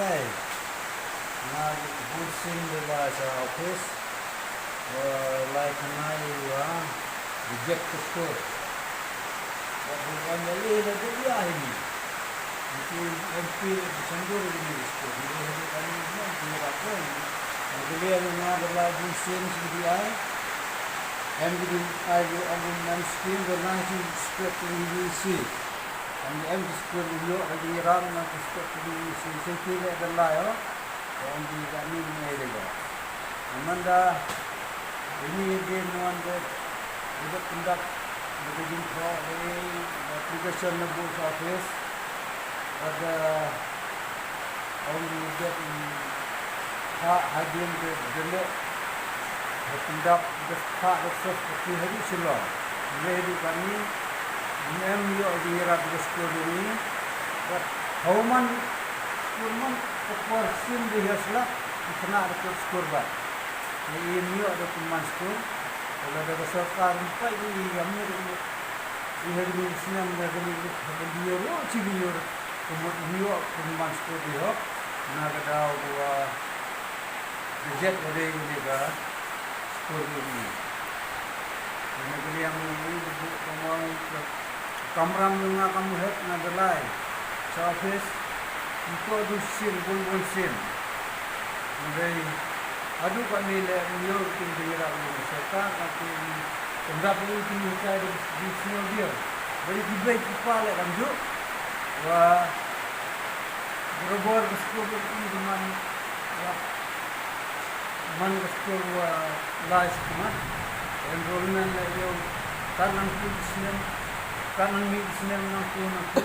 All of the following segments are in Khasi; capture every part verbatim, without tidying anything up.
Ai, nga bun sien ba la sha office, ba la khana ïa u reject ka skur. Ba bun M L A la dei ïa hi ni. Ngi M P ba sngewthuh ïa kane ka skur. Ngi dei ha kane ka skur. Ngi dei ha kane ka skur. Nga bun sien sha ki dei ai. Em ki dei ai, em ki dei ai skim ba la shu skur ka dei si. Em em ki skur ïoh ha ki ram na ki skur ka dei si. Shu ki leh da la ïoh. Ong ki da ni ni de ba. Amanda ini de nuan de de pyndap de jingthoh de application na bu office. Ada ong ki de ha hadien de de le de pyndap de ha de sos de ki hari silo. Ngi di kami em ïoh di rat de skur ni. Hawman skur man, ka por sien di ha slap, ki khynnah da kut skur bad. Ngi im ïoh da kumman skur. Lada ka sorkar ym pait ïa ngi, ïa ngi, ïa ngi snem da ngi, da ngi ïoh ruh, chi ngi ïoh ruh. Kumut ym ïoh kumman skur di hok. Na ka daw ba ka jet ka dei ka dei ka skur ka dei. Kane ka liang ka dei ka dei ka mawang ka kamram jong nga ka mawhep nga da lai sha office. Ngi to du sien bun bun sien. Hynrei haduh katne leh ngi ïoh kum ki rap ïa ka sorkar ka ki pyndap ïa ki, ngi kai da ki sngewbha. Bad ki bei ki pa leh kam juh. Wa barabor ka skur ka ki man, wa man ka skur wa lai sha khmat. Enrollment la ïoh kat nangtu snem, kat nangmih snem nangtu nangtu.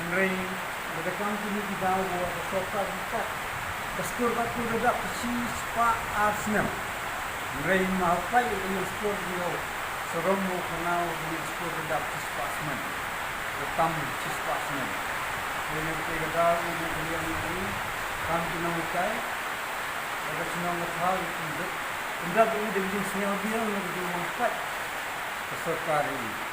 Hynrei lada kam kine ki daw ba ka sorkar ka kat, ka skur katto da dap ka shispah ar snem. Hynrei ma ha pait ïa ka skur ka ïoh sarong mo khana ïa ka skur da dap ka shispah snem. Ka tam shispah snem. Hynrei ka daw ïa ka liang ïa ka kam ki nonghikai. Lada ka shnong ka thaw ïa ka pyndap ïa ka jingsngewbha ïa ka jingwan pait ka sorkar ïa